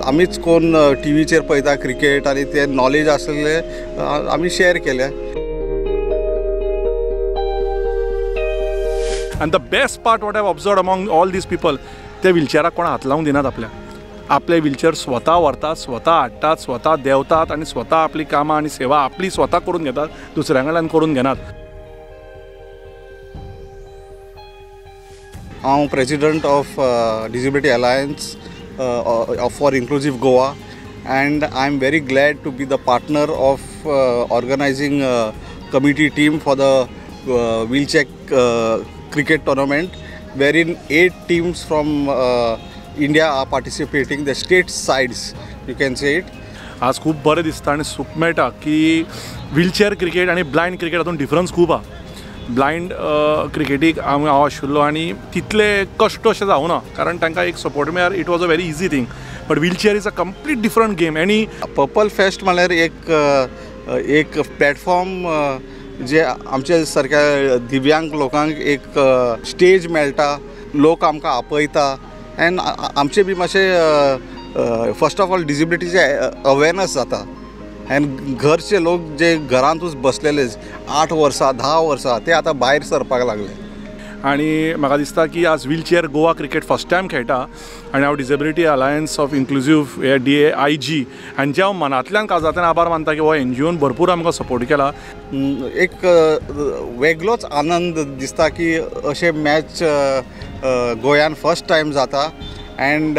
आमीच कोण टीव्हीचेर पळयता क्रिकेट आनी ते नॉलेज आसलेले आमी शेअर केले. And the best part what I have observed among all these people, ते व्हिलचेराक कोण हात लावंक दिनात. आपल्या आपले व्हिलचेर स्वता व्हरतात, स्वता हाडटात, स्वता देंवतात आनी स्वता आपली कामां आनी सेवा आपली स्वता करून घेतात, दुसऱ्या कडल्यान करून घेनात. हांव president of Disability Alliance for Inclusive Goa and I am very glad to be the partner of organizing committee team for the wheelchair cricket tournament wherein 8 teams from India are participating, the state sides you can say it. आज खूब बरें दिसता आनी सूख मेळटा की wheelchair cricket आनी blind cricket हातूंत डिफरन्स खूब आहा. ब्लायंड क्रिकेटीक हांव आशिल्लो आनी तितले कश्ट अशें जावना कारण तांकां एक support मेळ्यार it was a very easy thing, but wheelchair is a complete different game. आनी पर्पल फेस्ट म्हळ्यार एक एक प्लॅटफॉर्म जे आमच्या सारक्या दिव्यांग लोकांक एक स्टेज मेळटा, लोक आमकां आपयता एंड आमचे बी मातशें फर्स्ट ऑफ ऑल डिजेबिलिटीचे अवेरनस जाता. एंड घरचे लोक जे घरांतूच बसलेले 8 वर्सां 10 वर्सां ते आतां भायर सरपाक लागले. आनी म्हाका दिसता की आज wheelchair Goa cricket first time खेळटा आनी हांव डिजेबिलिटी अलायन्स ऑफ इन्क्लुजीव हे DAIG हांचे हांव मनांतल्यान काळजांतल्यान आभार मानता की हो एनजीओन भरपूर आमकां सपोर्ट केला. एक वेगळोच आनंद दिसता की अशे मॅच गोंयान फर्स्ट टायम जाता. एंड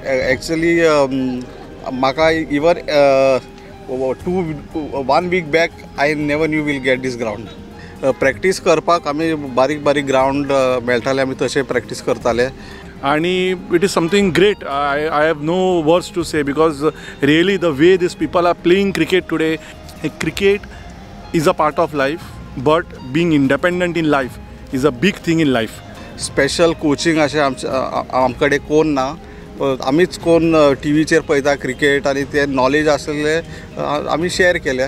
एक्चुअली म्हाका even 1 week back I never knew we'll get this ground. Practice करपाक आमी बारीक बारीक ग्रावंड मेळटाले, आमी तशें प्रॅक्टीस करताले. आनी it is something great. I have no words to say because really the way these people are playing cricket today, cricket is a part of life, but being independent in life is a big thing in life. Special coaching अशें आमचे आम कडेन कोण ना, आमीच कोण टीव्हीचेर पळयता क्रिकेट आनी ते नॉलेज आसलेले आमी शेअर केले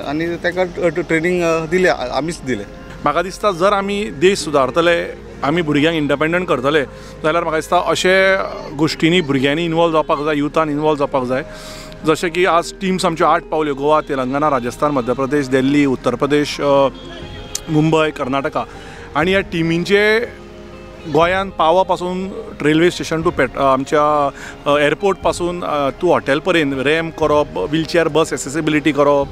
आनी ताका ट्रेनींग दिले, आमीच दिले. म्हाका दिसता जर आमी देश सुदारतले, आमी भुरग्यांक इंडिपेंडंट करतले जाल्यार म्हाका दिसता अशे गोश्टींनी भुरग्यांनी इनवॉल्व जावपाक जाय, युथान इनवॉल्व जावपाक जाय. जशें की आज टिम्स आमच्यो 8 पावल्यो, गोवा, तेलंगना, राजस्थान, मध्य प्रदेश, दिल्ली, उत्तर प्रदेश, मुंबय, कर्नाटका. आनी ह्या टिमींचे गोंयान पावा पासून रेल्वे स्टेशन टू आमच्या एअरपोर्ट पासून टू हॉटेल पर्यंत रॅम्प करप, व्हीलचेअर बस एक्सेसिबिलिटी करप,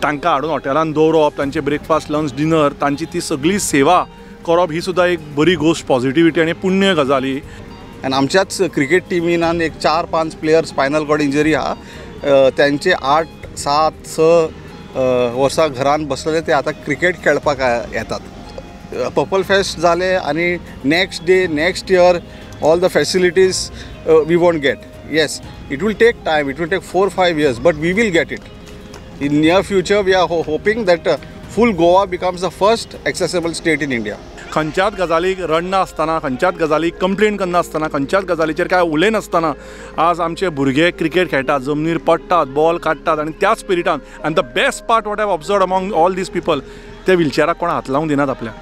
तांकां हाडून हॉटेलान दवरप, तांचे ब्रेकफास्ट, लंच, डिनर, तांची ती सगळी सेवा करप ही सुद्दां एक बरी गोश्ट, पॉझिटिविटी आनी पुण्य गजाल ही. आनी आमच्याच क्रिकेट टिमीनान एक 4-5 प्लेयर स्पायनल कॉर्ड इंजरी आहा, तांचे 8, 7, 6 वर्सां घरान बसलेले ते आतां क्रिकेट खेळपाक येतात. पर्पल फेस्ट जाले आनी next day next year all the facilities we won't get. Yes, it will take time, it will take 4-5 years, but we will get it in near future. We are hoping that full Goa becomes the first accessible state in India. खंयच्याच गजालीक रडनासतना, खंयच्याच गजालीक complain करनासतना, खंयच्याच गजालीचेर कांय उलयनासतना आज आमचे भुरगे क्रिकेट खेळटात, जमनीर पडटात, बॉल काडटात आनी त्याच स्पिरिटान. And the best part what I have observed among all these people, ते व्हीलचेराक कोण हात लावंक दिनात. आपल्या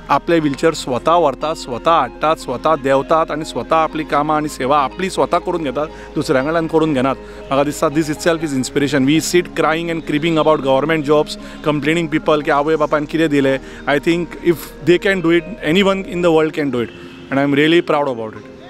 आपले व्हीलचेर स्वता व्हरतात, स्वता हाडटात, स्वता देंवतात आनी स्वता आपली कामां आनी सेवा आपली स्वता करून घेतात, दुसऱ्या कडल्यान करून घेनात. म्हाका दिसता this itself is inspiration. We sit crying and cribbing about government jobs, complaining people की आवय बापायन कितें दिलें. I think if they can do it, anyone in the world can do it, and I am really proud about it.